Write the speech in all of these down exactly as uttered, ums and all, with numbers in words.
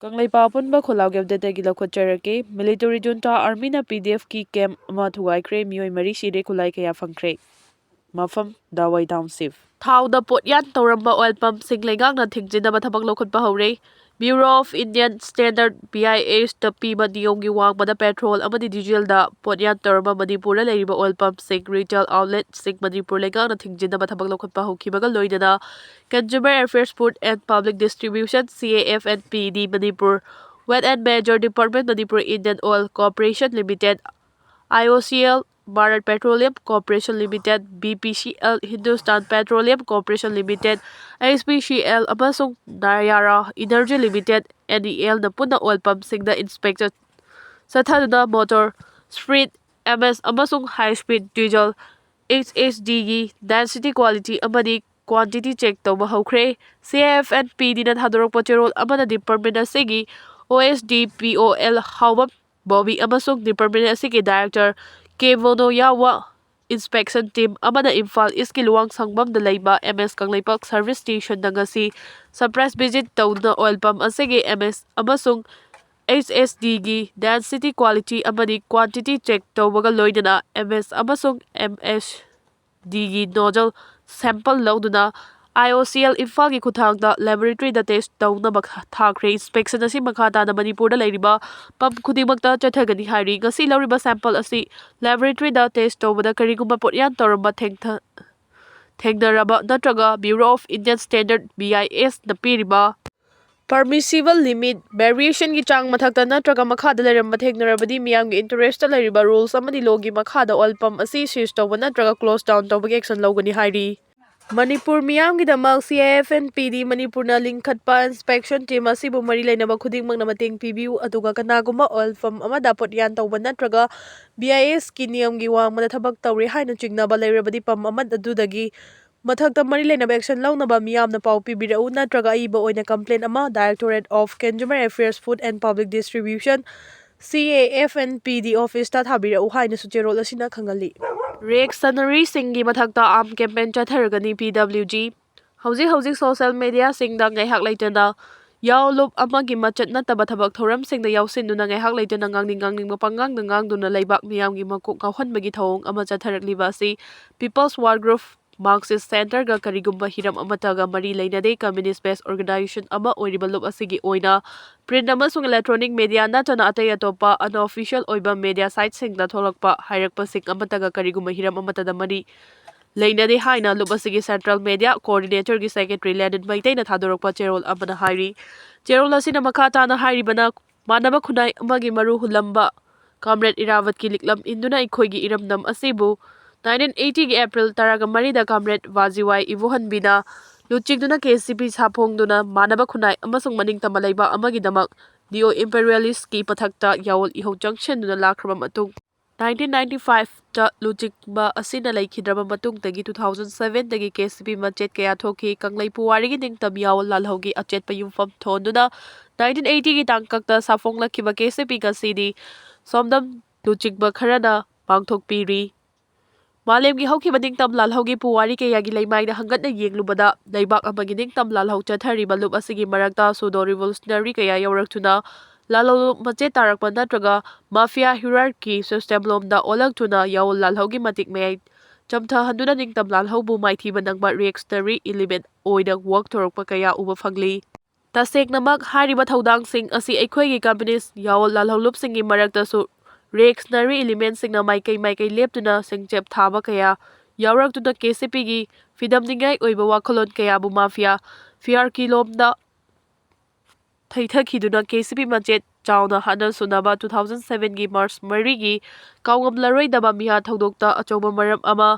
ꯀꯪꯂꯩꯄꯥꯛ ꯑꯄꯨꯟꯕ ꯈꯣꯜꯂꯥꯎꯒꯤ ꯑꯞꯗꯦꯠꯇꯒꯤ ꯂꯧꯈꯠꯆꯔꯛꯀꯦ꯫ ꯃꯤꯂꯤꯇꯔꯤ ꯖꯨꯟꯇꯥ ꯑꯥꯔꯃꯤꯅ ꯄꯤ ꯗꯤ ꯑꯦꯐꯀꯤ ꯀꯦꯝꯞ ꯑꯃ ꯊꯨꯒꯥꯏꯈ꯭ꯔꯦ, ꯃꯤꯑꯣꯏ ꯃꯔꯤ ꯁꯤꯔꯦ, ꯈꯨꯠꯂꯥꯏ ꯀꯌꯥ ꯐꯪꯈ꯭ꯔꯦ꯫ ꯃꯐꯝ ꯗꯥꯋꯥꯏ ꯇꯥꯎꯟꯁꯤꯞ꯫ ꯊꯥꯎꯗ ꯄꯣꯠꯌꯥꯟ ꯇꯧꯔꯝꯕ ꯑꯣꯏꯜ ꯄꯝꯞꯁꯤꯡ ꯂꯩꯉꯥꯛꯅ ꯊꯤꯡꯖꯤꯟꯅꯕ ꯊꯕꯛ ꯂꯧꯈꯠꯄ ꯍꯧꯔꯦ꯫ Bureau of Indian Standard, B I S, ꯇ ꯄꯤꯕ ꯅꯤꯌꯣꯝꯒꯤ ꯋꯥꯡꯃꯗ ꯄꯦꯇ꯭ꯔꯣꯜ ꯑꯃꯗꯤ ꯗꯤꯖꯦꯜꯗ ꯄꯣꯠꯌꯥꯟ ꯇꯧꯔꯝꯕ ꯃꯅꯤꯄꯨꯔꯗ ꯂꯩꯔꯤꯕ ꯑꯣꯏꯜ ꯄꯝꯞꯁꯤꯡ, ꯔꯤꯇꯦꯜ ꯑꯥꯎꯠꯂꯦꯠꯁꯤꯡ ꯃꯅꯤꯄꯨꯔ ꯂꯩꯉꯥꯛꯅ ꯊꯤꯡꯖꯤꯟꯅꯕ ꯊꯕꯛ ꯂꯧꯈꯠꯄ ꯍꯧꯈꯤꯕꯒ ꯂꯣꯏꯅꯅ Consumer Affairs, Food and Public Distribution, C A F and P D, Manipur Weights and Measures Department, Manipur Indian Oil Corporation Limited, I O C L, Bharat Petroleum Corporation Limited, B P C L, Hindustan Petroleum Corporation Limited, H P C L, ꯑꯃꯁꯨꯡ Nayara Energy Limited, N E L, ꯅ ꯄꯨꯟꯅ oil ꯄꯝꯞꯁꯤꯡꯗ inspection ꯆꯠꯊꯗꯨꯅ motor spirit, M S, ꯑꯃꯁꯨꯡ high speed diesel, H S D, ꯒꯤ density, quality ꯑꯃꯗꯤ quantity check ꯇꯧꯕ ꯍꯧꯈ꯭ꯔꯦ꯫ C A F and P D ꯅ ꯊꯥꯗꯣꯔꯛꯄ ꯆꯦꯔꯣꯜ ꯑꯃꯅ ꯗꯤꯄꯥꯔꯠꯃꯦꯟ ꯑꯁꯤꯒꯤ O S D P O L ꯍꯥꯎꯕꯝ Bobby ꯑꯃꯁꯨꯡ ꯗꯤꯄꯥꯔꯠꯃꯦꯟ ꯑꯁꯤꯒꯤ ꯗꯥꯏꯔꯦꯛꯇꯔ ꯀꯦ ꯕꯣꯅꯣ ꯌꯥꯎꯕ ꯏꯟꯁꯄꯦꯛꯁꯟ ꯇꯤꯝ ꯑꯃꯅ ꯏꯝꯐꯥꯜ ꯏꯁꯀꯤ ꯂꯨꯋꯥꯡꯁꯪꯕꯝꯗ ꯂꯩꯕ ꯑꯦꯝ ꯑꯦꯁ ꯀꯪꯂꯩꯄꯥꯛ ꯁꯔꯚꯤꯁ ꯁ꯭ꯇꯦꯁꯟꯗ ꯉꯁꯤ ꯁꯔꯄ꯭ꯔꯥꯏꯖ ꯚꯤꯖꯤꯠ ꯇꯧꯗꯨꯅ ꯑꯣꯏꯜ ꯄꯝꯞ ꯑꯁꯤꯒꯤ ꯑꯦꯝ ꯑꯦꯁ ꯑꯃꯁꯨꯡ H S D ꯒꯤ density, quality ꯑꯃꯗꯤ quantity check ꯇꯧꯕꯒ ꯂꯣꯏꯅꯅ ꯑꯦꯝ ꯑꯦꯁ ꯑꯃꯁꯨꯡ ꯑꯦꯝ ꯑꯦꯁ ꯗꯤꯒꯤ ꯅꯣꯖꯜ ꯁꯦꯝꯄꯜ ꯂꯧꯗꯨꯅ I O C L ꯏꯝꯐꯥꯜꯒꯤ ꯈꯨꯠꯊꯥꯡꯗ ꯂꯦꯕꯣꯔꯦꯇꯔꯤꯗ ꯇꯦꯁ ꯇꯧꯅꯕ ꯊꯥꯈ꯭ꯔꯦ꯫ ꯏꯟꯁꯄꯦꯛꯁꯟ ꯑꯁꯤ ꯃꯈꯥ ꯇꯥꯅ ꯃꯅꯤꯄꯨꯔꯗ ꯂꯩꯔꯤꯕ ꯄꯝꯞ ꯈꯨꯗꯤꯡꯃꯛꯇ ꯆꯠꯊꯒꯅꯤ ꯍꯥꯏꯔꯤ꯫ ꯉꯁꯤ ꯂꯧꯔꯤꯕ ꯁꯦꯝꯄꯜ ꯑꯁꯤ ꯂꯦꯕꯣꯔꯦꯇꯔꯤꯗ ꯇꯦꯁ ꯇꯧꯕꯗ ꯀꯔꯤꯒꯨꯝꯕ ꯄꯣꯠꯌꯥꯟ ꯇꯧꯔꯝꯕ ꯊꯦꯡꯊ-, ꯊꯦꯡꯅꯔꯕ ꯅꯠꯇ꯭ꯔꯒ Bureau of Indian Standard, B I S, ꯅ ꯄꯤꯔꯤꯕ permissible limit variationꯒꯤ ꯆꯥꯡ ꯃꯊꯛꯇ ꯅꯠꯇ꯭ꯔꯒ ꯃꯈꯥꯗ ꯂꯩꯔꯝꯕ ꯊꯦꯡꯅꯔꯕꯗꯤ ꯃꯤꯌꯥꯝꯒꯤ ꯏꯟꯇꯔꯦꯁꯇ ꯂꯩꯔꯤꯕ ꯔꯨꯜꯁ ꯑꯃꯗꯤ ꯂꯣꯒꯤ ꯃꯈꯥꯗ ꯑꯣꯏꯜ ꯄꯝꯞ ꯑꯁꯤ ꯁꯤꯖ ꯇꯧꯕ ꯅꯠꯇ꯭ꯔꯒ ꯀ꯭ꯂꯣꯖ ꯗꯥꯎꯟ ꯇꯧꯕꯒꯤ ꯑꯦꯛꯁꯟ ꯂꯧꯒꯅꯤ ꯍꯥꯏꯔꯤ꯫ Manipur ꯃꯤꯌꯥꯝꯒꯤꯗꯃꯛ C A F and P D ꯃꯅꯤꯄꯨꯔꯅ ꯂꯤꯡꯈꯠꯄ ꯏꯟꯁꯄꯦꯛꯁꯟ ꯇꯤꯝ ꯑꯁꯤꯕꯨ ꯃꯔꯤ ꯂꯩꯅꯕ ꯈꯨꯗꯤꯡꯃꯛꯅ ꯃꯇꯦꯡ ꯄꯤꯕꯤꯌꯨ, ꯑꯗꯨꯒ ꯀꯅꯥꯒꯨꯝꯕ ꯑꯣꯏꯜ ꯄꯝꯞ ꯑꯃꯗ ꯄꯣꯠꯌꯥꯟ ꯇꯧꯕ ꯅꯠꯇ꯭ꯔꯒ B I S ꯀꯤ ꯅꯤꯌꯝꯒꯤ ꯋꯥꯡꯃꯗ ꯊꯕꯛ ꯇꯧꯔꯤ ꯍꯥꯏꯅ ꯆꯤꯡꯅꯕ ꯂꯩꯔꯕꯗꯤ ꯄꯝꯞ ꯑꯃ ꯑꯗꯨꯗꯒꯤ ꯃꯊꯛꯇ ꯃꯔꯤ ꯂꯩꯅꯕ ꯑꯦꯛꯁꯟ ꯂꯧꯅꯕ ꯃꯤꯌꯥꯝꯅ ꯄꯥꯎ ꯄꯤꯕꯤꯔꯛꯎ ꯅꯠꯇ꯭ꯔꯒ ꯑꯏꯕ ꯑꯣꯏꯅ ꯀꯝꯄ꯭ꯂꯦꯟ ꯑꯃ Directorate of Consumer Affairs, Food and Public Distribution, C A F and P D officeꯇ ꯊꯥꯕꯤꯔꯛꯎ ꯍꯥꯏꯅꯁꯨ ꯆꯦꯔꯣꯜ ꯑꯁꯤꯅ ꯈꯪꯍꯜꯂꯤ꯫ ꯔꯤꯑꯦꯛꯁꯅꯔꯤꯁꯤꯡꯒꯤ ꯃꯊꯛꯇ ꯑꯥꯔꯝ ꯀꯦꯝꯄꯦꯟ ꯆꯠꯊꯔꯒꯅꯤ꯫ P W G꯫ ꯍꯧꯖꯤꯛ ꯍꯧꯖꯤꯛ ꯁꯣꯁꯦꯜ ꯃꯦꯗꯤꯌꯥꯁꯤꯡꯗ ꯉꯥꯏꯍꯥꯛ ꯂꯩꯇꯅ ꯌꯥꯎ ꯂꯨꯞ ꯑꯃꯒꯤ ꯃꯆꯠ ꯅꯠꯇꯕ ꯊꯕꯛ ꯊꯧꯔꯝꯁꯤꯡꯗ ꯌꯥꯎꯁꯤꯟꯗꯨꯅ ꯉꯥꯏꯍꯥꯛ ꯂꯩꯇꯅ ꯉꯥꯡꯅꯤꯡ ꯉꯥꯡꯅꯤꯡꯕ ꯄꯪꯉꯥꯡꯗ ꯉꯥꯡꯗꯨꯅ ꯂꯩꯕꯥꯛ ꯃꯤꯌꯥꯝꯒꯤ ꯃꯀꯣꯛ ꯉꯥꯎꯍꯟꯕꯒꯤ ꯊꯧꯑꯣꯡ ꯑꯃ ꯆꯠꯊꯔꯛꯂꯤꯕ ꯑꯁꯤ People's War Group Marxist Centreꯒ ꯀꯔꯤꯒꯨꯝꯕ ꯍꯤꯔꯝ ꯑꯃꯠꯇꯒ ꯃꯔꯤ ꯂꯩꯅꯗꯦ꯫ Communist based organization ꯑꯃ ꯑꯣꯏꯔꯤꯕ ꯂꯨꯞ ꯑꯁꯤꯒꯤ ꯑꯣꯏꯅ print ꯑꯃꯁꯨꯡ electronic media ꯅꯠꯇꯅ ꯑꯇꯩ ꯑꯇꯣꯞꯄ unofficial ꯑꯣꯏꯕ media siteꯁꯤꯡꯗ ꯊꯣꯛꯂꯛꯄ ꯍꯥꯏꯔꯛꯄꯁꯤꯡ ꯑꯃꯠꯇꯒ ꯀꯔꯤꯒꯨꯝꯕ ꯍꯤꯔꯝ ꯑꯃꯠꯇꯗ ꯃꯔꯤ ꯂꯩꯅꯗꯦ ꯍꯥꯏꯅ ꯂꯨꯞ ꯑꯁꯤꯒꯤ central media coordinatorꯒꯤ secretary ꯂꯦꯅꯤꯟ ꯃꯩꯇꯩꯅ ꯊꯥꯗꯣꯔꯛꯄ ꯆꯦꯔꯣꯜ ꯑꯃꯅ ꯍꯥꯏꯔꯤ꯫ ꯆꯦꯔꯣꯜ ꯑꯁꯤꯅ ꯃꯈꯥ ꯇꯥꯅ ꯍꯥꯏꯔꯤꯕꯅ, ꯃꯥꯟꯅꯕ ꯈꯨꯟꯅꯥꯏ ꯑꯃꯒꯤ ꯃꯔꯨ ꯍꯨꯜꯂꯝꯕ comrade ꯏꯔꯥꯕꯠꯀꯤ ꯂꯤꯛꯂꯝ ꯏꯟꯗꯨꯅ ꯑꯩꯈꯣꯏꯒꯤ ꯏꯔꯝꯗꯝ ꯑꯁꯤꯕꯨ nineteen eightyꯒꯤ April ꯇꯔꯥꯒ ꯃꯔꯤꯗ comrade ꯕꯥꯖꯤꯋꯥꯏ ꯏꯕꯣꯍꯟꯕꯤꯅ ꯂꯨꯆꯤꯡꯗꯨꯅ KCP ꯁꯥꯐꯣꯡꯗꯨꯅ ꯃꯥꯟꯅꯕ ꯈꯨꯟꯅꯥꯏ ꯑꯃꯁꯨꯡ ꯃꯅꯤꯡꯇꯝꯕ ꯂꯩꯕꯥꯛ ꯑꯃꯒꯤꯗꯃꯛ neo imperialistꯀꯤ ꯄꯊꯛꯇ ꯌꯥꯑꯣꯜ ꯏꯍꯧ ꯆꯪꯁꯤꯟꯗꯨꯅ ꯂꯥꯛꯈ꯭ꯔꯕ ꯃꯇꯨꯡ, nineteen ninety fiveꯇ ꯂꯨꯆꯤꯡꯕ ꯑꯁꯤꯅ ꯂꯩꯈꯤꯗ꯭ꯔꯕ ꯃꯇꯨꯡꯗꯒꯤ two thousand sevenꯗꯒꯤ KCP ꯃꯆꯦꯠ ꯀꯌꯥ ꯊꯣꯛꯈꯤ꯫ ꯀꯪꯂꯩ ꯄꯨꯋꯥꯔꯤꯒꯤ ꯅꯤꯡꯇꯝ ꯌꯥꯑꯣꯜ ꯂꯥꯜꯍꯧꯒꯤ ꯑꯆꯦꯠꯄ ꯌꯨꯝꯐꯝ ꯊꯣꯟꯗꯨꯅ nineteen eightyꯒꯤ ꯇꯥꯡꯀꯛꯇ ꯁꯥꯐꯣꯡꯂꯛꯈꯤꯕ KCP ꯉꯁꯤꯗꯤ ꯁꯣꯝꯗꯝ ꯂꯨꯆꯤꯡꯕ ꯈꯔꯅ ꯄꯥꯡꯊꯣꯛꯄꯤꯔꯤ꯫ ꯃꯥꯂꯦꯝꯒꯤ ꯍꯧꯈꯤꯕ ꯅꯤꯡꯇꯝ ꯂꯥꯜꯍꯧꯒꯤ ꯄꯨꯋꯥꯔꯤ ꯀꯌꯥꯒꯤ ꯂꯩꯃꯥꯏꯗ ꯍꯪꯒꯠꯅ ꯌꯦꯡꯂꯨꯕꯗ, ꯂꯩꯕꯥꯛ ꯑꯃꯒꯤ ꯅꯤꯡꯇꯝ ꯂꯥꯜꯍꯧ ꯆꯠꯊꯔꯤꯕ ꯂꯨꯞ ꯑꯁꯤꯒꯤ ꯃꯔꯛꯇ pseudo revolutionary ꯀꯌꯥ ꯌꯥꯎꯔꯛꯇꯨꯅ, ꯂꯥꯜꯍꯧ ꯂꯨꯞ ꯃꯆꯦꯠ ꯇꯥꯔꯛꯄ ꯅꯠꯇ꯭ꯔꯒ mafia hierarchy system ꯂꯣꯝꯗ ꯑꯣꯜꯂꯛꯇꯨꯅ, ꯌꯥꯑꯣꯜ ꯂꯥꯜꯍꯧꯒꯤ ꯃꯇꯤꯛ ꯃꯌꯥꯏ ꯆꯝꯊꯍꯟꯗꯨꯅ ꯅꯤꯡꯇꯝ ꯂꯥꯜꯍꯧꯕꯨ ꯃꯥꯏꯊꯤꯕ ꯅꯪꯕ reactionary element ꯑꯣꯏꯅ ꯋꯥꯛ ꯊꯣꯔꯛꯄ ꯀꯌꯥ ꯎꯕ ꯐꯪꯂꯤ꯫ ꯇꯁꯦꯡꯅꯃꯛ, ꯍꯥꯏꯔꯤꯕ ꯊꯧꯗꯥꯡꯁꯤꯡ ꯑꯁꯤ ꯑꯩꯈꯣꯏꯒꯤ communist ꯌꯥꯑꯣꯜ ꯂꯥꯜꯍꯧꯂꯨꯞꯁꯤꯡꯒꯤ ꯃꯔꯛꯇꯁꯨ reactionary elementꯁꯤꯡꯅ ꯃꯥꯏꯀꯩ ꯃꯥꯏꯀꯩ ꯂꯦꯞꯇꯨꯅ ꯁꯦꯡꯆꯦꯞ ꯊꯥꯕ ꯀꯌꯥ ꯌꯥꯎꯔꯛꯇꯨꯅ KCPꯒꯤ ꯐꯤꯗꯝꯅꯤꯡꯉꯥꯏ ꯑꯣꯏꯕ ꯋꯥꯈꯜꯂꯣꯟ ꯀꯌꯥꯕꯨ mafia hierarchy ꯂꯣꯝꯗ ꯊꯩꯊꯈꯤꯗꯨꯅ KCP ꯃꯆꯦꯠ ꯆꯥꯎꯅ ꯍꯥꯠꯅ ꯁꯨꯅꯕ two thousand sevenꯒꯤ March ꯃꯔꯤꯒꯤ ꯀꯥꯎꯉꯝꯂꯔꯣꯏꯗꯕ ꯃꯤꯍꯥꯠ ꯊꯧꯗꯣꯛꯇ ꯑꯆꯧꯕ ꯃꯔꯝ ꯑꯃ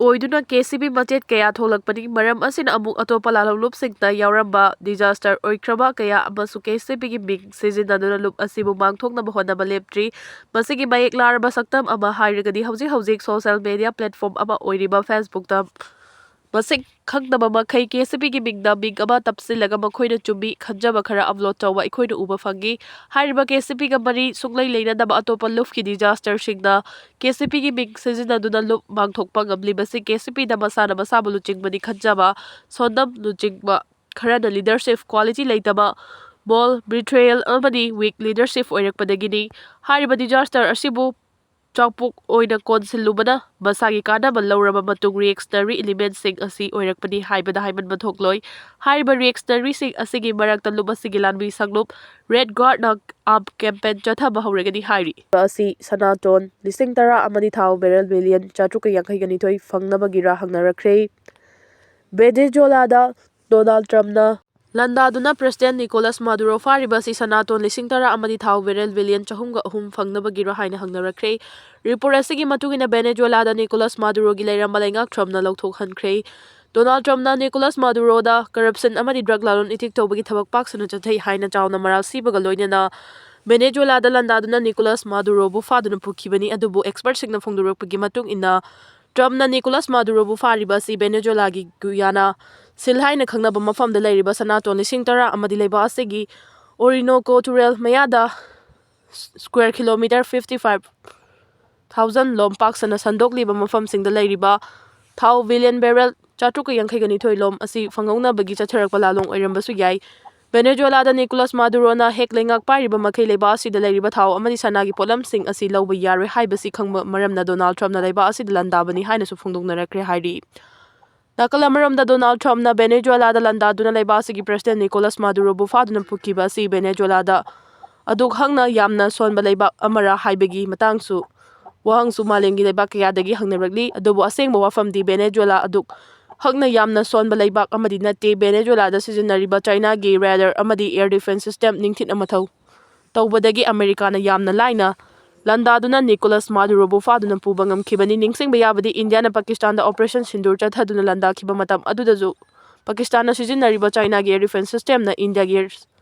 ꯑꯣꯏꯗꯨꯅ KCP ꯃꯆꯦꯠ ꯀꯌꯥ ꯊꯣꯛꯂꯛꯄꯅꯤ꯫ ꯃꯔꯝ ꯑꯁꯤꯅ ꯑꯃꯨꯛ ꯑꯇꯣꯞꯄ ꯂꯥꯜꯍꯧꯂꯨꯞꯁꯤꯡꯗ ꯌꯥꯎꯔꯝꯕ disaster ꯑꯣꯏꯈ꯭ꯔꯕ ꯀꯌꯥ ꯑꯃꯁꯨ KCPꯒꯤ ꯃꯤꯡ ꯁꯤꯖꯤꯟꯅꯗꯨꯅ ꯂꯨꯞ ꯑꯁꯤꯕꯨ ꯃꯥꯡꯊꯣꯛꯅꯕ ꯍꯣꯠꯅꯕ ꯂꯦꯞꯇ꯭ꯔꯤ꯫ ꯃꯁꯤꯒꯤ ꯃꯌꯦꯛ ꯂꯥꯔꯕ ꯁꯛꯇꯝ ꯑꯃ ꯍꯥꯏꯔꯒꯗꯤ ꯍꯧꯖꯤꯛ ꯍꯧꯖꯤꯛ social media platform ꯑꯃ ꯑꯣꯏꯔꯤꯕ Facebookꯇ ꯃꯁꯤꯡ ꯈꯪꯗꯕ ꯃꯈꯩ KCPꯒꯤ ꯃꯤꯡꯗ ꯃꯤꯡ ꯑꯃ ꯇꯞꯁꯤꯜꯂꯒ ꯃꯈꯣꯏꯅ ꯆꯨꯝꯃꯤ ꯈꯟꯖꯕ ꯈꯔ upload ꯇꯧꯕ ꯑꯩꯈꯣꯏꯅ ꯎꯕ ꯐꯪꯉꯤ꯫ ꯍꯥꯏꯔꯤꯕ KCPꯒ ꯃꯔꯤ ꯁꯨꯡꯂꯩ ꯂꯩꯅꯗꯕ ꯑꯇꯣꯞꯄ ꯂꯨꯞꯀꯤ disasterꯁꯤꯡꯅ KCPꯒꯤ ꯃꯤꯡ ꯁꯤꯖꯤꯟꯅꯗꯨꯅ ꯂꯨꯞ ꯃꯥꯡꯊꯣꯛꯄ ꯉꯝꯂꯤꯕꯁꯤ KCPꯗ ꯃꯁꯥꯅ ꯃꯁꯥꯕꯨ ꯂꯨꯆꯤꯡꯕꯅꯤ ꯈꯟꯖꯕ ꯁꯣꯟꯗꯝ ꯂꯨꯆꯤꯡꯕ ꯈꯔꯅ leadership quality ꯂꯩꯇꯕ, bold, betrayal ꯑꯃꯗꯤ weak leadership ꯑꯣꯏꯔꯛꯄꯗꯒꯤꯅꯤ꯫ ꯍꯥꯏꯔꯤꯕ disaster ꯑꯁꯤꯕꯨ ꯆꯥꯎꯄꯣꯛ ꯑꯣꯏꯅ ꯀꯣꯟꯁꯤꯜꯂꯨꯕꯅ ꯃꯁꯥꯒꯤ ꯀꯥꯟꯅꯕ ꯂꯧꯔꯕ ꯃꯇꯨꯡ reactionary elementꯁꯤꯡ ꯑꯁꯤ ꯑꯣꯏꯔꯛꯄꯅꯤ ꯍꯥꯏꯕꯗ ꯍꯥꯏꯃꯟꯕ ꯊꯣꯛꯂꯣꯏ꯫ ꯍꯥꯏꯔꯤꯕ reactionaryꯁꯤꯡ ꯑꯁꯤꯒꯤ ꯃꯔꯛꯇ ꯂꯨꯞ ꯑꯁꯤꯒꯤ ꯂꯥꯟꯃꯤ ꯁꯪꯂꯨꯞ Red Guardꯅ armed campaign ꯆꯠꯊꯕ ꯍꯧꯔꯒꯅꯤ ꯍꯥꯏꯔꯤ꯫ ꯑꯁꯤ ꯁꯅꯥꯇꯣꯟ ꯂꯤꯁꯤꯡ ꯇꯔꯥ ꯑꯃꯗꯤ ꯊꯥꯎ barrel million ꯆꯥꯇ꯭ꯔꯨꯛꯀ ꯌꯥꯡꯈꯩꯒ ꯅꯤꯊꯣꯏ ꯐꯪꯅꯕꯒꯤꯔ ꯍꯪꯅꯔꯛꯈ꯭ꯔꯦ꯫ ꯚꯦꯅꯦꯖꯨꯋꯦꯂꯥꯗ ꯗꯣꯅꯥꯜꯗ ꯇ꯭ꯔꯝꯞꯅ ꯂꯥꯟꯗꯥꯗꯨꯅ President Nicolas Maduro ꯐꯥꯔꯤꯕ ꯑꯁꯤ ꯁꯅꯥꯇꯣꯟ ꯂꯤꯁꯤꯡ ꯇꯔꯥ ꯑꯃꯗꯤ ꯊꯥꯎ barrel billion ꯆꯍꯨꯝꯒ ꯑꯍꯨꯝ ꯐꯪꯅꯕꯒꯤꯔ ꯍꯥꯏꯅ ꯍꯪꯅꯔꯛꯈ꯭ꯔꯦ꯫ Report ꯑꯁꯤꯒꯤ ꯃꯇꯨꯡ ꯏꯟꯅ ꯚꯦꯅꯦꯖꯨꯋꯦꯂꯥꯗ ꯅꯤꯀꯣꯂꯥꯁ ꯃꯥꯗꯨꯔꯣꯒꯤ ꯂꯩꯔꯝꯕ ꯂꯩꯉꯥꯛ ꯇ꯭ꯔꯝꯞꯅ ꯂꯧꯊꯣꯛꯍꯟꯈ꯭ꯔꯦ꯫ ꯗꯣꯅꯥꯜꯗ ꯇ꯭ꯔꯝꯞꯅ ꯅꯤꯀꯣꯂꯥꯁ ꯃꯥꯗꯨꯔꯣꯗ corruption ꯑꯃꯗꯤ drug ꯂꯂꯣꯟ ꯏꯇꯤꯛ ꯇꯧꯕꯒꯤ ꯊꯕꯛ ꯄꯥꯛ ꯁꯟꯅ ꯆꯠꯊꯩ ꯍꯥꯏꯅ ꯆꯥꯎꯅ ꯃꯔꯥꯜ ꯁꯤꯕꯒ ꯂꯣꯏꯅꯅ ꯚꯦꯅꯦꯖꯨꯋꯦꯂꯥꯗ ꯂꯥꯟꯗꯥꯗꯨꯅ ꯅꯤꯀꯣꯂꯥꯁ ꯃꯥꯗꯨꯔꯣꯕꯨ ꯐꯥꯗꯨꯅ ꯄꯨꯈꯤꯕꯅꯤ꯫ ꯑꯗꯨꯕꯨ expertꯁꯤꯡꯅ ꯐꯣꯡꯗꯣꯔꯛꯄꯒꯤ ꯃꯇꯨꯡ ꯏꯟꯅ ꯇ꯭ꯔꯝꯞꯅ ꯅꯤꯀꯣꯂꯥꯁ ꯃꯥꯗꯨꯔꯣꯕꯨ ꯐꯥꯔꯤꯕ ꯑꯁꯤ ꯚꯦꯅꯦꯖꯨꯋꯦꯂꯥꯒꯤ ꯒꯨꯌꯥꯅꯥ ꯁꯤꯜ ꯍꯥꯏꯅ ꯈꯪꯅꯕ ꯃꯐꯝꯗ ꯂꯩꯔꯤꯕ ꯁꯅꯥꯇꯣꯟ ꯂꯤꯁꯤꯡ ꯇꯔꯥ ꯑꯃꯗꯤ ꯂꯩꯕꯥꯛ ꯑꯁꯤꯒꯤ ꯑꯣꯔꯤꯅꯣꯀꯣ ꯇꯨꯔꯦꯜ ꯃꯌꯥꯗ square kilometre fifty five thousand ꯂꯣꯝ ꯄꯥꯛ ꯁꯟꯅ ꯁꯟꯗꯣꯛꯂꯤꯕ ꯃꯐꯝꯁꯤꯡꯗ ꯂꯩꯔꯤꯕ ꯊꯥꯎ billion barrel ꯆꯥꯇ꯭ꯔꯨꯛꯀ ꯌꯥꯡꯈꯩꯒ ꯅꯤꯊꯣꯏ ꯂꯣꯝ ꯑꯁꯤ ꯐꯪꯍꯧꯅꯕꯒꯤ ꯆꯠꯊꯔꯛꯄ ꯂꯥꯂꯣꯡ ꯑꯣꯏꯔꯝꯕꯁꯨ ꯌꯥꯏ꯫ ꯚꯦꯅꯦꯖꯨꯋꯦꯂꯥꯗ ꯅꯤꯀꯣꯂꯥꯁ ꯃꯥꯗꯨꯔꯣꯅ ꯍꯦꯛ ꯂꯩꯉꯥꯛ ꯄꯥꯏꯔꯤꯕ ꯃꯈꯩ ꯂꯩꯕꯥꯛ ꯑꯁꯤꯗ ꯂꯩꯔꯤꯕ ꯊꯥꯎ ꯑꯃꯗꯤ ꯁꯅꯥꯒꯤ ꯄꯣꯠꯂꯝꯁꯤꯡ ꯑꯁꯤ ꯂꯧꯕ ꯌꯥꯔꯣꯏ ꯍꯥꯏꯕꯁꯤ ꯈꯪꯕ ꯃꯔꯝꯅ ꯗꯣꯅꯥꯜꯗ ꯇ꯭ꯔꯝꯞꯅ ꯂꯩꯕꯥꯛ ꯑꯁꯤꯗ ꯂꯥꯟꯗꯥꯕꯅꯤ ꯍꯥꯏꯅꯁꯨ ꯐꯣꯡꯗꯣꯛꯅꯔꯛꯈ꯭ꯔꯦ ꯍꯥꯏꯔꯤ꯫ ꯅꯥꯀꯜ ꯑꯃꯔꯣꯝꯗ ꯗꯣꯅꯥꯜꯗ ꯇ꯭ꯔꯝꯞꯅ ꯚꯦꯅꯦꯖꯨꯋꯦꯂꯥꯗ ꯂꯥꯟꯗꯥꯗꯨꯅ ꯂꯩꯕꯥꯛ ꯑꯁꯤꯒꯤ President ꯅꯤꯀꯣꯂꯥꯁ ꯃꯥꯗꯨꯔꯣꯕꯨ ꯐꯥꯗꯨꯅ ꯄꯨꯈꯤꯕ ꯑꯁꯤ ꯚꯦꯅꯦꯖꯨꯋꯦꯂꯥꯗ ꯑꯗꯨꯛ ꯍꯛꯅ ꯌꯥꯝꯅ ꯁꯣꯟꯕ ꯂꯩꯕꯥꯛ ꯑꯃꯔꯥ ꯍꯥꯏꯕꯒꯤ ꯃꯇꯥꯡꯁꯨ ꯋꯥꯍꯪꯁꯨ ꯃꯥꯂꯦꯝꯒꯤ ꯂꯩꯕꯥꯛ ꯀꯌꯥꯗꯒꯤ ꯍꯪꯅꯔꯛꯂꯤ꯫ ꯑꯗꯨꯕꯨ ꯑꯁꯦꯡꯕ ꯋꯥꯐꯝꯗꯤ ꯚꯦꯅꯦꯖꯨꯋꯦꯂꯥ ꯑꯗꯨꯛ ꯍꯛꯅ ꯌꯥꯝꯅ ꯁꯣꯟꯕ ꯂꯩꯕꯥꯛ ꯑꯃꯗꯤ ꯅꯠꯇꯦ꯫ ꯚꯦꯅꯦꯖꯨꯋꯦꯂꯥꯗ ꯁꯤꯖꯤꯟꯅꯔꯤꯕ ꯆꯥꯏꯅꯥꯒꯤ radar ꯑꯃꯗꯤ air defence system ꯅꯤꯡꯊꯤꯅ ꯃꯊꯧ ꯇꯧꯕꯗꯒꯤ ꯑꯃꯦꯔꯤꯀꯥꯅ ꯌꯥꯝꯅ ꯂꯥꯏꯅ ꯂꯥꯟꯗꯥꯗꯨꯅ ꯅꯤꯀꯣꯂꯥꯁ ꯃꯥꯗꯨꯔꯣꯕꯨ ꯐꯥꯗꯨꯅ ꯄꯨꯕ ꯉꯝꯈꯤꯕꯅꯤ꯫ ꯅꯤꯡꯁꯤꯡꯕ ꯌꯥꯕꯗꯤ, ꯏꯟꯗꯤꯌꯥꯅ ꯄꯥꯀꯤꯁꯇꯥꯟꯗ Operation Sindoor ꯆꯠꯊꯗꯨꯅ ꯂꯥꯟꯗꯥꯈꯤꯕ ꯃꯇꯝ ꯑꯗꯨꯗꯁꯨ ꯄꯥꯀꯤꯁꯇꯥꯟꯅ ꯁꯤꯖꯤꯟꯅꯔꯤꯕ ꯆꯥꯏꯅꯥꯒꯤ air defence systemꯅ ꯏꯟꯗꯤꯌꯥꯒꯤ air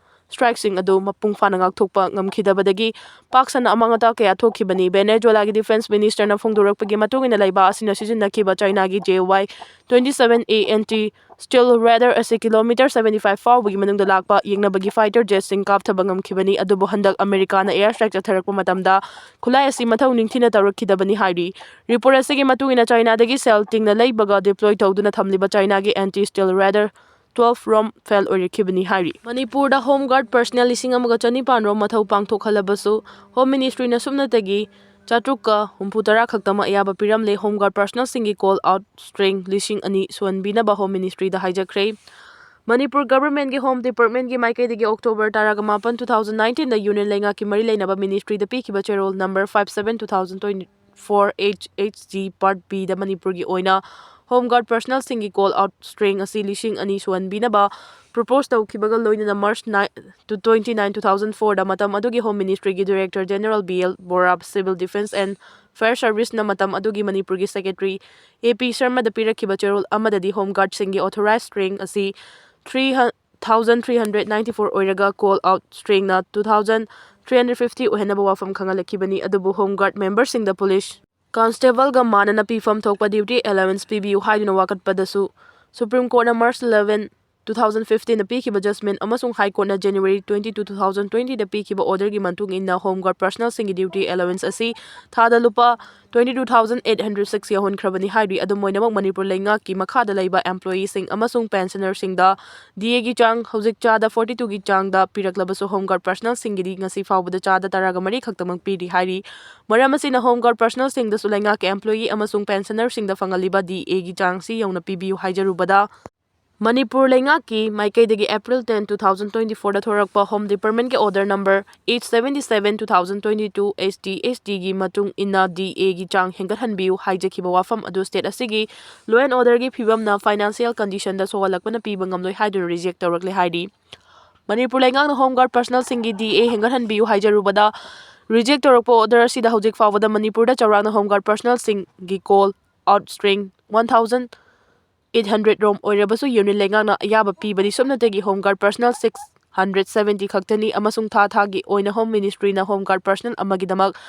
strikeꯁꯤꯡ ꯑꯗꯨ ꯃꯄꯨꯡ ꯐꯥꯅ ꯉꯥꯛꯊꯣꯛꯄ ꯉꯝꯈꯤꯗꯕꯗꯒꯤ ꯄꯥꯛ ꯁꯟꯅ ꯑꯃꯥꯡ ꯑꯇꯥ ꯀꯌꯥ ꯊꯣꯛꯈꯤꯕꯅꯤ꯫ ꯚꯦꯅꯦꯖꯨꯋꯦꯂꯥꯒꯤ defence ministerꯅ ꯐꯣꯡꯗꯣꯔꯛꯄꯒꯤ ꯃꯇꯨꯡ ꯏꯟꯅ, ꯂꯩꯕꯥꯛ ꯑꯁꯤꯅ ꯁꯤꯖꯤꯟꯅꯈꯤꯕ ꯆꯥꯏꯅꯥꯒꯤ J Y twenty seven A anti stealth radar ꯑꯁꯤ kilometre seventy five ꯐꯥꯎꯕꯒꯤ ꯃꯅꯨꯡꯗ ꯂꯥꯛꯄ ꯌꯦꯛꯅꯕꯒꯤ fighter jetꯁꯤꯡ ꯀꯥꯞꯊꯕ ꯉꯝꯈꯤꯕꯅꯤ꯫ ꯑꯗꯨꯕꯨ ꯍꯟꯗꯛ ꯑꯃꯦꯔꯤꯀꯥꯅ air strike ꯆꯠꯊꯔꯛꯄ ꯃꯇꯝꯗ ꯈꯨꯠꯂꯥꯏ ꯑꯁꯤ ꯃꯊꯧ ꯅꯤꯡꯊꯤꯅ ꯇꯧꯔꯛꯈꯤꯗꯕꯅꯤ ꯍꯥꯏꯔꯤ꯫ Report ꯑꯁꯤꯒꯤ ꯃꯇꯨꯡ ꯏꯟꯅ, ꯆꯥꯏꯅꯥꯗꯒꯤ ꯁꯦꯜ ꯇꯤꯡꯅ ꯂꯩꯕꯒ deploy ꯇꯧꯗꯨꯅ ꯊꯝꯂꯤꯕ ꯆꯥꯏꯅꯥꯒꯤ anti stealth radar twelve ꯔꯣꯝ ꯐꯦꯜ ꯑꯣꯏꯔꯛꯈꯤꯕꯅꯤ ꯍꯥꯏꯔꯤ꯫ ꯃꯅꯤꯄꯨꯔꯗ ꯍꯣꯝ ꯒꯥꯔꯗ ꯄꯔꯁꯅꯦꯜ ꯂꯤꯁꯤꯡ ꯑꯃꯒ ꯆꯅꯤꯄꯥꯟ ꯔꯣꯝ ꯃꯊꯧ ꯄꯥꯡꯊꯣꯛꯍꯜꯂꯕꯁꯨ ꯍꯣꯝ ꯃꯤꯅꯤꯁꯇ꯭ꯔꯤꯅ ꯁꯨꯞꯅꯇꯒꯤ ꯆꯥꯇ꯭ꯔꯨꯛꯀ ꯍꯨꯝꯐꯨꯇꯔꯥ ꯈꯛꯇꯃꯛ ꯑꯌꯥꯕ ꯄꯤꯔꯝꯂꯦ꯫ ꯍꯣꯝ ꯒꯥꯔꯗ ꯄꯔꯁꯅꯦꯜꯁꯤꯡꯒꯤ ꯀꯣꯜ ꯑꯥꯎꯠ ꯁ꯭ꯇ꯭ꯔꯦꯡ ꯂꯤꯁꯤꯡ ꯑꯅꯤ ꯁꯨꯍꯟꯕꯤꯅꯕ ꯍꯣꯝ ꯃꯤꯅꯤꯁꯇ꯭ꯔꯤꯗ ꯍꯥꯏꯖꯈ꯭ꯔꯦ꯫ ꯃꯅꯤꯄꯨꯔ ꯒꯚꯔꯟꯃꯦꯟꯠꯀꯤ ꯍꯣꯝ ꯗꯤꯄꯥꯔꯠꯃꯦꯟꯠꯀꯤ ꯃꯥꯏꯀꯩꯗꯒꯤ ꯑꯣꯛꯇꯣꯕꯔ ꯇꯔꯥꯒ ꯃꯥꯄꯟ, two thousand nineteenꯗ ꯌꯨꯅꯤꯌꯟ ꯂꯩꯉꯥꯛꯀꯤ ꯃꯔꯤ ꯂꯩꯅꯕ ꯃꯤꯅꯤꯁꯇ꯭ꯔꯤꯗ ꯄꯤꯈꯤꯕ ꯆꯦꯔꯣꯜ number five seven two thousand twenty four H H G Part Bꯗ ꯃꯅꯤꯄꯨꯔꯒꯤ ꯑꯣꯏꯅ ꯍꯣꯝ ꯒꯥꯔꯗ ꯄꯔꯁꯅꯦꯜꯁꯤꯡꯒꯤ ꯀꯣꯜ ꯑꯥꯎꯠ ꯁ꯭ꯇ꯭ꯔꯦꯡ ꯑꯁꯤ ꯂꯤꯁꯤꯡ ꯑꯅꯤ ꯁꯨꯍꯟꯕꯤꯅꯕ ꯄ꯭ꯔꯣꯄꯣꯁ ꯇꯧꯈꯤꯕꯒ ꯂꯣꯏꯅꯅ March nine to twenty nine two thousand fourꯗ ꯃꯇꯝ ꯑꯗꯨꯒꯤ ꯍꯣꯝ ꯃꯤꯅꯤꯁꯇ꯭ꯔꯤꯒꯤ director general B L Bora, Civil Defence and Fire Serviceꯅ ꯃꯇꯝ ꯑꯗꯨꯒꯤ ꯃꯅꯤꯄꯨꯔꯒꯤ ꯁꯦꯀ꯭ꯔꯦꯇꯔꯤ A P ꯁꯔꯃꯗ ꯄꯤꯔꯛꯈꯤꯕ ꯆꯦꯔꯣꯜ ꯑꯃꯗꯗꯤ ꯍꯣꯝ ꯒꯥꯔꯗꯁꯤꯡꯒꯤ ꯑꯣꯊꯣꯔꯥꯏꯖ ꯁ꯭ꯇ꯭ꯔꯦꯡ ꯑꯁꯤ three thousand three hundred ninety four ꯑꯣꯏꯔꯒ ꯀꯣꯜ ꯑꯥꯎꯠ ꯁ꯭ꯇ꯭ꯔꯦꯡꯅ two thousand three hundred fifty ꯑꯣꯏꯍꯟꯅꯕ ꯋꯥꯐꯝ ꯈꯪꯍꯜꯂꯛꯈꯤꯕꯅꯤ꯫ ꯑꯗꯨꯕꯨ ꯍꯣꯝ ꯒꯥꯔꯗ ꯃꯦꯝꯕꯔꯁꯤꯡꯗ ꯄꯨꯂꯤꯁ ꯀꯟꯁꯇꯦꯕꯜꯒ ꯃꯥꯟꯅꯅ ꯄꯤꯐꯝ ꯊꯣꯛꯄ ꯗ꯭ꯌꯨꯇꯤ ꯑꯦꯂꯥꯋꯦꯟꯁ ꯄꯤꯕꯤꯌꯨ ꯍꯥꯏꯗꯨꯅ ꯋꯥꯀꯠꯄꯗꯁꯨ ꯁꯨꯄ꯭ꯔꯤꯝ ꯀꯣꯔꯠꯅ March eleven, two thousand fifteenꯗ ꯄꯤꯈꯤꯕ ꯖꯖꯃꯦꯟꯠ ꯑꯃꯁꯨꯡ ꯍꯥꯏ ꯀꯣꯔꯠꯅ January twenty two, two thousand twentyꯗ ꯄꯤꯈꯤꯕ ꯑꯣꯔꯗꯔꯒꯤ ꯃꯇꯨꯡ ꯏꯟꯅ ꯍꯣꯝ ꯒꯥꯔꯗ ꯄꯔꯁꯅꯦꯜꯁꯤꯡꯒꯤ ꯗ꯭ꯌꯨꯇꯤ ꯑꯦꯂꯥꯋꯦꯟꯁ ꯑꯁꯤ ꯊꯥꯗ ꯂꯨꯄꯥ twenty two thousand eight hundred six ꯌꯧꯍꯟꯈ꯭ꯔꯕꯅꯤ ꯍꯥꯏꯔꯤ꯫ ꯑꯗꯨꯝ ꯑꯣꯏꯅꯃꯛ, ꯃꯅꯤꯄꯨꯔ ꯂꯩꯉꯥꯛꯀꯤ ꯃꯈꯥꯗ ꯂꯩꯕ ꯑꯦꯝꯄ꯭ꯂꯣꯌꯤꯁꯤꯡ ꯑꯃꯁꯨꯡ ꯄꯦꯟꯁꯅꯔꯁꯤꯡꯗ DAꯒꯤ ꯆꯥꯡ ꯍꯧꯖꯤꯛ ꯆꯥꯗ forty twoꯒꯤ ꯆꯥꯡꯗ ꯄꯤꯔꯛꯂꯕꯁꯨ, ꯍꯣꯝ ꯒꯥꯔꯗ ꯄꯔꯁꯅꯦꯜꯁꯤꯡꯒꯤꯗꯤ ꯉꯁꯤ ꯐꯥꯎꯕꯗ ꯆꯥꯗ ꯇꯔꯥꯒ ꯃꯔꯤ ꯈꯛꯇꯃꯛ ꯄꯤꯔꯤ ꯍꯥꯏꯔꯤ꯫ ꯃꯔꯝ ꯑꯁꯤꯅ, ꯍꯣꯝ ꯒꯥꯔꯗ ꯄꯔꯁꯅꯦꯜꯁꯤꯡꯗꯁꯨ ꯂꯩꯉꯥꯛꯀꯤ ꯑꯦꯝꯄ꯭ꯂꯣꯌꯤ ꯑꯃꯁꯨꯡ ꯄꯦꯟꯁꯅꯔꯁꯤꯡꯗ ꯐꯪꯍꯜꯂꯤꯕ DAꯒꯤ ꯆꯥꯡꯁꯤ ꯌꯧꯅ ꯄꯤꯕꯤꯌꯨ ꯍꯥꯏꯖꯔꯨꯕꯗ, ꯃꯅꯤꯄꯨꯔ ꯂꯩꯉꯥꯛꯀꯤ ꯃꯥꯏꯀꯩꯗꯒꯤ April ten, two thousand twenty fourꯗ ꯊꯣꯔꯛꯄ ꯍꯣꯝ ꯗꯤꯄꯥꯔꯠꯃꯦꯟꯠꯀꯤ order number eight seventy seven two thousand twenty two H T H Tꯒꯤ ꯃꯇꯨꯡ ꯏꯟꯅ DAꯒꯤ ꯆꯥꯡ ꯍꯦꯟꯒꯠꯍꯟꯕꯤꯌꯨ ꯍꯥꯏꯖꯈꯤꯕ ꯋꯥꯐꯝ ꯑꯗꯨ ꯁ꯭ꯇꯦꯠ ꯑꯁꯤꯒꯤ law and orderꯒꯤ ꯐꯤꯕꯝꯅ ꯐꯥꯏꯅꯥꯟꯁꯤꯌꯦꯜ ꯀꯟꯗꯤꯁꯟꯗ ꯁꯣꯛꯍꯜꯂꯛꯄꯅ ꯄꯤꯕ ꯉꯝꯂꯣꯏ ꯍꯥꯏꯗꯨꯅ ꯔꯤꯖꯦꯛ ꯇꯧꯔꯛꯂꯦ ꯍꯥꯏꯔꯤ꯫ ꯃꯅꯤꯄꯨꯔ ꯂꯩꯉꯥꯛꯅ ꯍꯣꯝ ꯒꯥꯔꯗ ꯄꯔꯁꯅꯦꯜꯁꯤꯡꯒꯤ DA ꯍꯦꯟꯒꯠꯍꯟꯕꯤꯌꯨ ꯍꯥꯏꯖꯔꯨꯕꯗ, ꯔꯤꯖꯦꯛ ꯇꯧꯔꯛꯄ ꯑꯣꯔꯗꯔ ꯑꯁꯤꯗ ꯍꯧꯖꯤꯛ ꯐꯥꯎꯕꯗ ꯃꯅꯤꯄꯨꯔꯗ ꯆꯥꯎꯔꯥꯛꯅ ꯍꯣꯝ ꯒꯥꯔꯗ ꯄꯔꯁꯅꯦꯜꯁꯤꯡꯒꯤ call out strength one thousand eight hundred ꯔꯣꯝ ꯑꯣꯏꯔꯕꯁꯨ, ꯌꯨꯅꯤꯌꯟ ꯂꯩꯉꯥꯛꯅ ꯑꯌꯥꯕ ꯄꯤꯕꯗꯤ ꯁꯨꯞꯅꯇꯒꯤ home guard personnel six hundred seventy ꯈꯛꯇꯅꯤ ꯑꯃꯁꯨꯡ ꯊꯥ ꯊꯥꯒꯤ ꯑꯣꯏꯅ ꯍꯣꯝ ꯃꯤꯅꯤꯁꯇ꯭ꯔꯤꯅ ꯍꯣꯝ ꯒꯥꯔꯗ ꯄꯔꯁꯅꯦꯜ ꯑꯃꯒꯤꯗꯃꯛ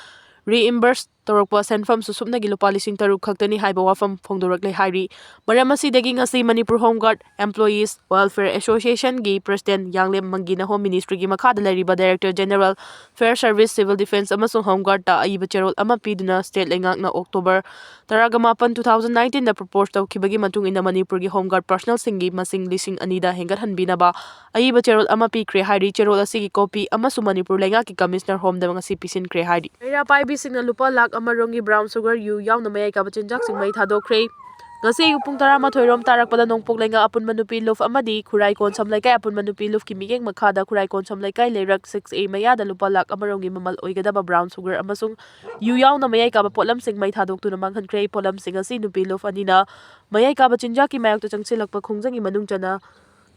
ꯔꯤꯏꯝꯕꯔꯁ ꯇꯧꯔꯛꯄ ꯁꯦꯟꯐꯝꯁꯨ ꯁꯨꯞꯅꯒꯤ ꯂꯨꯄꯥ ꯂꯤꯁꯤꯡ ꯇꯔꯨꯛ ꯈꯛꯇꯅꯤ ꯍꯥꯏꯕ ꯋꯥꯐꯝ ꯐꯣꯡꯗꯣꯔꯛꯂꯦ ꯍꯥꯏꯔꯤ꯫ ꯃꯔꯝ ꯑꯁꯤꯗꯒꯤ ꯉꯁꯤ Manipur Home Guard Employees Welfare Association ꯒꯤ President ꯌꯥꯡꯂꯦꯝ ꯃꯪꯒꯤꯅ Home Ministry ꯒꯤ ꯃꯈꯥꯗ ꯂꯩꯔꯤꯕ Director General Fire Service, Civil Defence ꯑꯃꯁꯨꯡ Home Guard ꯇ ꯑꯏꯕ ꯆꯦꯔꯣꯜ ꯑꯃ ꯄꯤꯗꯨꯅ state ꯂꯩꯉꯥꯛꯅ October ꯇꯔꯥꯃꯥꯄꯟ, two thousand nineteen ꯗ propose ꯇꯧꯈꯤꯕꯒꯤ ꯃꯇꯨꯡ ꯏꯟꯅ ꯃꯅꯤꯄꯨꯔꯒꯤ Home Guard personnel ꯁꯤꯡꯒꯤ ꯃꯁꯤꯡ ꯂꯤꯁꯤꯡ ꯑꯅꯤꯗ ꯍꯦꯟꯒꯠꯍꯟꯕꯤꯅꯕ ꯑꯏꯕ ꯆꯦꯔꯣꯜ ꯑꯃ ꯄꯤꯈ꯭ꯔꯦ ꯍꯥꯏꯔꯤ꯫ ꯆꯦꯔꯣꯜ ꯑꯁꯤꯒꯤ copy ꯑꯃꯁꯨ ꯃꯅꯤꯄꯨꯔ ꯂꯩꯉꯥꯛꯀꯤ Commissioner Home ꯗ ꯉꯁꯤ ꯄꯤꯁꯤꯟꯈ꯭ꯔꯦ ꯍꯥꯏꯔꯤ꯫ ꯃꯩꯔꯥ ꯄꯥꯏꯕꯤꯁꯤꯡꯅ ꯂꯨꯄꯥ ꯂꯥꯈ ꯑꯃ ꯔꯣꯝꯒꯤ brown sugar ꯌꯨ ꯌꯥꯎꯅ ꯃꯌꯥꯏ ꯀꯥꯕ ꯆꯤꯟꯖꯥꯛꯁꯤꯡ ꯃꯩ ꯊꯥꯗꯣꯛꯈ꯭ꯔꯦ꯫ ꯉꯁꯤ ꯑꯌꯨꯛ ꯄꯨꯡ ꯇꯔꯥꯃꯥꯊꯣꯏ ꯔꯣꯝ ꯇꯥꯔꯛꯄꯗ ꯅꯣꯡꯄꯣꯛ ꯂꯩꯉꯥꯛ ꯑꯄꯨꯟꯕ ꯅꯨꯄꯤ ꯂꯨꯞ ꯑꯃꯗꯤ ꯈꯨꯔꯥꯏ ꯀꯣꯟꯁꯝ ꯂꯩꯀꯥꯏ ꯑꯄꯨꯟꯕ ꯅꯨꯄꯤ ꯂꯨꯞꯀꯤ ꯃꯤꯠꯌꯦꯡ ꯃꯈꯥꯗ ꯈꯨꯔꯥꯏ ꯀꯣꯟꯁꯝ ꯂꯩꯀꯥꯏ ꯂꯩꯔꯛ six A ꯃꯌꯥꯗ ꯂꯨꯄꯥ ꯂꯥꯈ ꯑꯃ ꯔꯣꯝꯒꯤ ꯃꯃꯜ ꯑꯣꯏꯒꯗꯕ brown sugar ꯑꯃꯁꯨꯡ ꯌꯨ ꯌꯥꯎꯅ ꯃꯌꯥꯏ ꯀꯥꯕ ꯄꯣꯠꯂꯝꯁꯤꯡ ꯃꯩ ꯊꯥꯗꯣꯛꯇꯨꯅ ꯃꯥꯡꯍꯟꯈ꯭ꯔꯦ꯫ ꯄꯣꯠꯂꯝꯁꯤꯡ ꯑꯁꯤ ꯅꯨꯄꯤ ꯂꯨꯞ ꯑꯅꯤꯅ ꯃꯌꯥꯏ ꯀꯥꯕ ꯆꯤꯟꯖꯥꯛꯀꯤ ꯃꯥꯌꯣꯛꯇ ꯆꯪꯁꯤꯜꯂꯛꯄ ꯈꯣꯡꯖꯪꯒꯤ ꯃꯅꯨꯡ ꯆꯟꯅ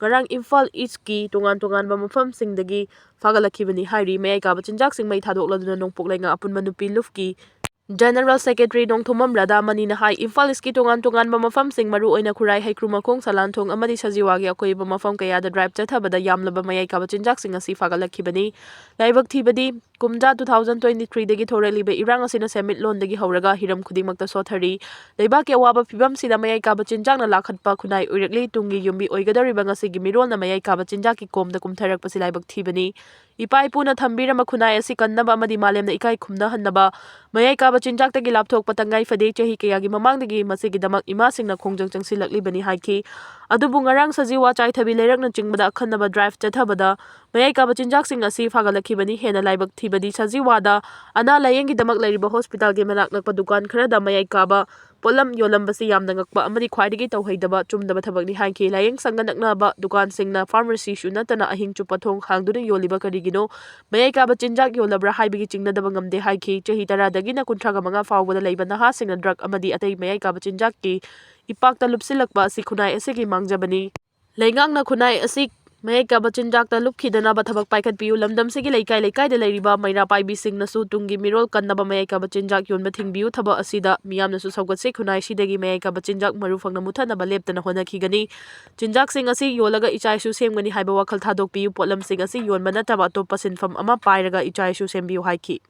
ꯉꯔꯥꯡ ꯏꯝꯐꯥꯜ East ꯀꯤ ꯇꯣꯉꯥꯟ ꯇꯣꯉꯥꯟꯕ ꯃꯐꯝꯁꯤꯡꯗꯒꯤ ꯐꯥꯒꯠꯂꯛꯈꯤꯕꯅꯤ ꯍꯥꯏꯔꯤ꯫ ꯃꯌꯥꯏ ꯀꯥꯕ ꯆꯤꯟꯖꯥꯛꯁꯤꯡ ꯃꯩ ꯊꯥꯗꯣꯛꯂꯗꯨꯅ ꯅꯣꯡꯄꯣꯛ ꯂꯩꯉꯥꯛ ꯑꯄꯨꯟꯕ ꯅꯨꯄꯤ ꯂꯨꯞꯀꯤ General Secretary ꯅꯣꯡꯊꯣꯝꯕꯝ ꯔꯥꯙꯥꯃꯅꯤꯅ ꯍꯥꯏ, ꯏꯝꯐꯥꯜ East ꯀꯤ ꯇꯣꯉꯥꯟ ꯇꯣꯉꯥꯟꯕ ꯃꯐꯝꯁꯤꯡ, ꯃꯔꯨꯑꯣꯏꯅ ꯈꯨꯔꯥꯏ, ꯍꯩꯀ꯭ꯔꯨ ꯃꯈꯣꯡ, ꯁꯂꯥꯟꯊꯣꯡ ꯑꯃꯗꯤ ꯁꯖꯤꯋꯥꯒꯤ ꯑꯀꯣꯏꯕ ꯃꯐꯝ ꯀꯌꯥꯗ drive ꯆꯠꯊꯕꯗ ꯌꯥꯝꯂꯕ ꯃꯌꯥꯏ ꯀꯥꯕ ꯆꯤꯟꯖꯥꯛꯁꯤꯡ ꯑꯁꯤ ꯐꯥꯒꯠꯂꯛꯈꯤꯕꯅꯤ꯫ ꯂꯥꯏꯕꯛ ꯊꯤꯕꯗꯤ, ꯀꯨꯝꯖꯥ two thousand twenty three ꯗꯒꯤ ꯊꯣꯔꯛꯂꯤꯕ ꯏꯔꯥꯡ ꯑꯁꯤꯅ ꯁꯦꯟꯃꯤꯠꯂꯣꯟꯗꯒꯤ ꯍꯧꯔꯒ ꯍꯤꯔꯝ ꯈꯨꯗꯤꯡꯃꯛꯇ ꯁꯣꯠꯊꯔꯤ꯫ ꯂꯩꯕꯥꯛꯀꯤ ꯑꯋꯥꯕ ꯐꯤꯕꯝꯁꯤꯗ ꯃꯌꯥꯏ ꯀꯥꯕ ꯆꯤꯟꯖꯥꯛꯅ ꯂꯥꯈꯠꯄ ꯈꯨꯟꯅꯥꯏ ꯑꯣꯏꯔꯛꯂꯤ꯫ ꯇꯨꯡꯒꯤ ꯌꯨꯝꯕꯤ ꯑꯣꯏꯒꯗꯧꯔꯤꯕ ꯉꯁꯤꯒꯤ ꯃꯤꯔꯣꯜꯅ ꯃꯌꯥꯏ ꯀꯥꯕ ꯆꯤꯟꯖꯥꯛꯀꯤ ꯀꯣꯝꯗ ꯀꯨꯝꯊꯔꯛꯄꯁꯤ ꯂꯥꯏꯕꯛ ꯊꯤꯕꯅꯤ꯫ ꯏꯄꯥ ꯏꯄꯨꯅ ꯊꯝꯕꯤꯔꯝꯕ ꯈꯨꯟꯅꯥꯏ ꯑꯁꯤ ꯀꯟꯅꯕ ꯑꯃꯗꯤ ꯃꯥꯂꯦꯝꯅ ꯏꯀꯥꯏ ꯈꯨꯝꯅꯍꯟꯅꯕ ꯃꯌꯥꯏ ꯀꯥꯕ ꯆꯤꯟꯖꯥꯛꯇꯒꯤ ꯂꯥꯞꯊꯣꯛꯄ ꯇꯉꯥꯏ ꯐꯗꯦ꯫ ꯆꯍꯤ ꯀꯌꯥꯒꯤ ꯃꯃꯥꯡꯗꯒꯤ ꯃꯁꯤꯒꯤꯗꯃꯛ ꯏꯃꯥꯁꯤꯡꯅ ꯈꯣꯡꯖꯪ ꯆꯪꯁꯤꯜꯂꯛꯂꯤꯕꯅꯤ ꯍꯥꯏꯈꯤ꯫ ꯑꯗꯨꯕꯨ ꯉꯔꯥꯡ ꯁꯖꯤꯋꯥ, ꯆꯥꯏꯊꯕꯤ ꯂꯩꯔꯛꯅꯆꯤꯡꯕꯗ ꯑꯈꯟꯅꯕ drive ꯆꯠꯊꯕꯗ ꯃꯌꯥꯏ ꯀꯥꯕ ꯆꯤꯟꯖꯥꯛꯁꯤꯡ ꯑꯁꯤ ꯐꯥꯒꯠꯂꯛꯈꯤꯕꯅꯤ꯫ ꯍꯦꯟꯅ ꯂꯥꯏꯕꯛ ꯊꯤꯕꯗꯤ ꯁꯖꯤꯋꯥꯗ ꯑꯅꯥ ꯂꯥꯌꯦꯡꯒꯤꯗꯃꯛ ꯂꯩꯔꯤꯕ hospital ꯒꯤ ꯃꯅꯥꯛ ꯅꯛꯄ ꯗꯨꯀꯥꯟ ꯈꯔꯗ ꯃꯌꯥꯏ ꯀꯥꯕ ꯄꯣꯠꯂꯝ ꯌꯣꯜꯂꯝꯕꯁꯤ ꯌꯥꯝꯅ ꯉꯛꯄ ꯑꯃꯗꯤ ꯈ꯭ꯋꯥꯏꯗꯒꯤ ꯇꯧꯍꯩꯗꯕ ꯆꯨꯝꯗꯕ ꯊꯕꯛꯅꯤ ꯍꯥꯏꯈꯤ꯫ ꯂꯥꯌꯦꯡ ꯁꯪꯒ ꯅꯛꯅꯕ ꯗꯨꯀꯥꯟꯁꯤꯡꯅ pharmacy ꯁꯨ ꯅꯠꯇꯅ ꯑꯍꯤꯡ ꯆꯨꯞꯄ ꯊꯣꯡ ꯍꯥꯡꯗꯨꯅ ꯌꯣꯜꯂꯤꯕ ꯀꯔꯤꯒꯤꯅꯣ? ꯃꯌꯥꯏ ꯀꯥꯕ ꯆꯤꯟꯖꯥꯛ ꯌꯣꯜꯂꯕ꯭ꯔꯥ ꯍꯥꯏꯕꯒꯤ ꯆꯤꯡꯅꯗꯕ ꯉꯝꯗꯦ ꯍꯥꯏꯈꯤ꯫ ꯆꯍꯤ ꯇꯔꯥꯗꯒꯤꯅ ꯀꯨꯟꯊ꯭ꯔꯥꯒ ꯃꯉꯥ ꯐꯥꯎꯕꯗ ꯂꯩꯕ ꯅꯍꯥꯁꯤꯡꯅ drug ꯑꯃꯗꯤ ꯑꯇꯩ ꯃꯌꯥꯏ ꯀꯥꯕ ꯆꯤꯟꯖꯥꯛꯀꯤ ꯏꯄꯥꯛꯇ ꯂꯨꯞꯁꯤꯜꯂꯛꯄ ꯑꯁꯤ ꯈꯨꯟꯅꯥꯏ ꯑꯁꯤꯒꯤ ꯃꯥꯡꯖꯕꯅꯤ꯫ ꯂꯩꯉꯥꯛꯅ ꯈꯨꯟꯅꯥꯏ ꯑꯁꯤ ꯃꯌꯥꯏ ꯀꯥꯕ ꯆꯤꯟꯖꯥꯛꯇ ꯂꯨꯞꯈꯤꯗꯅꯕ ꯊꯕꯛ ꯄꯥꯏꯈꯠꯄꯤꯌꯨ꯫ ꯂꯝꯗꯝꯁꯤꯒꯤ ꯂꯩꯀꯥꯏ ꯂꯩꯀꯥꯏꯗ ꯂꯩꯔꯤꯕ ꯃꯩꯔꯥ ꯄꯥꯏꯕꯤꯁꯤꯡꯅꯁꯨ ꯇꯨꯡꯒꯤ ꯃꯤꯔꯣꯜ ꯀꯟꯅꯕ ꯃꯌꯥꯏ ꯀꯥꯕ ꯆꯤꯟꯖꯥꯛ ꯌꯣꯟꯕ ꯊꯤꯡꯕꯤꯌꯨ꯫ ꯊꯕꯛ ꯑꯁꯤꯗ ꯃꯤꯌꯥꯝꯅꯁꯨ ꯁꯧꯒꯠꯁꯤ꯫ ꯈꯨꯟꯅꯥꯏꯁꯤꯗꯒꯤ ꯃꯌꯥꯏ ꯀꯥꯕ ꯆꯤꯟꯖꯥꯛ ꯃꯔꯨ ꯐꯪꯅ ꯃꯨꯠꯊꯠꯅꯕ ꯂꯦꯞꯇꯅ ꯍꯣꯠꯅꯈꯤꯒꯅꯤ꯫ ꯆꯤꯟꯖꯥꯛꯁꯤꯡ ꯑꯁꯤ ꯌꯣꯜꯂꯒ ꯏꯆꯥ ꯏꯁꯨ ꯁꯦꯝꯒꯅꯤ ꯍꯥꯏꯕ ꯋꯥꯈꯜ ꯊꯥꯗꯣꯛꯄꯤꯌꯨ꯫ ꯄꯣꯠꯂꯝꯁꯤꯡ ꯑꯁꯤ ꯌꯣꯟꯕ ꯅꯠꯇꯕ ꯑꯇꯣꯞꯄ ꯁꯤꯟꯐꯝ ꯑꯃ ꯄꯥꯏꯔꯒ ꯏꯆꯥ ꯏꯁꯨ ꯁꯦꯝꯕꯤꯌꯨ ꯍꯥꯏꯈꯤ꯫